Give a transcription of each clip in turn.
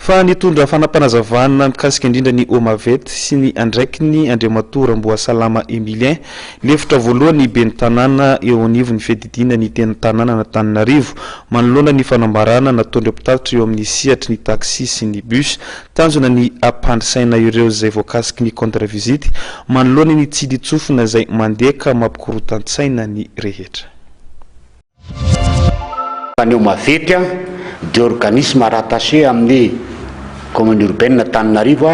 Fa nitondra fanapanazavana mikasika indrindra ny OMAVET sy ny andraikiny Andriamatoa Ramboasalama Emilien, lefitra voalohany ben'ny tanàna eo anivon'ny fiadidiana ny teny tanànan'Antananarivo, manoloana ny fanambarana nataon'ireo mpitatitra eo amin'ny sehatry ny taxi sy ny bus. Tanjona ny hampandry saina ireo izay voakasiky ny contre visite manoloana ny tsindrin-tsofina izay mandeha ka mampikorotan-tsaina ny rehetra. Ny OMAVET dia organisme rattaché amin'ny commune urbaine Antananarivo,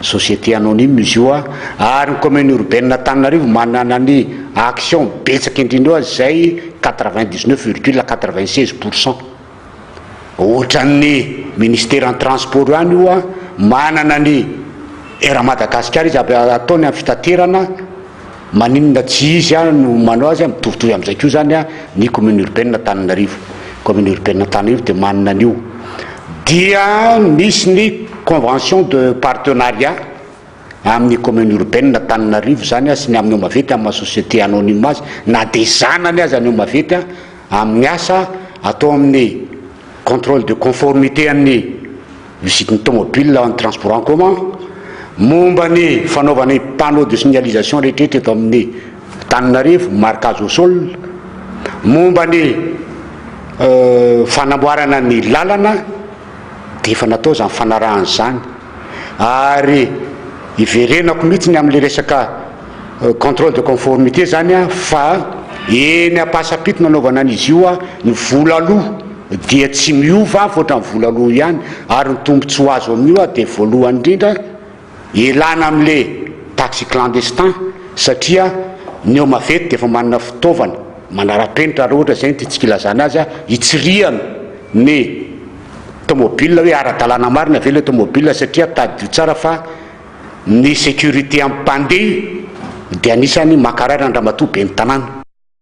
société anonyme izy io, ary ny commune urbaine Antananarivo manana ny action betsaka indrindra eo izay 99,96%. Ohatran'ny ministeran'ny transport ihany io, manana ny Air Madagascar izy aby ataony amin'ny fitaterana. Maninona tsy izy no manao azy, mitovitovy amin'izay koa izany ny commune urbaine Antananarivo. Commune urbaine Antananarivo dia manana an'io. Dia misy ny convention de partenariat amin'ny commune urbaine Antananarivo izany sy ny amin'ny Omavety amin'ny maha société anonyme azy, na dia zanany aza ny Omavety amin'ny asa atao amin'ny contrôle de conformité an'ny Visite ny tomobile en transport en commun, momba ny fanaovana ny panneau de signalisation rehetrarehetra eto amin'ny Antananarivo, marquage au sol, momba ny fanamboarana ny lalana dia efa natao izany fanarahana izany ary iverenako mihitsy ny amin'ilay resaka contrôle de conformité izany fa eny Ampasampito nanaovana an'izy io ny vola aloa dia tsy miova fa ohatran'ny vola aloa ihany ary ny tombotsoa azo amin'io dia voalohany indrindra elana amin'le taxi clandestin satria ny Omavety dia efa manana fitaovana manara-penitra raha ohatra izay no tiantsika ilazana azy hitsirihana ny tomobile hoe ara-dalàna marina ve le tomobile satria tadidio tsara fa ny sécurité amin'ny mpandeha dia anisany mankarary an-dramatoa ben'ny tanàna.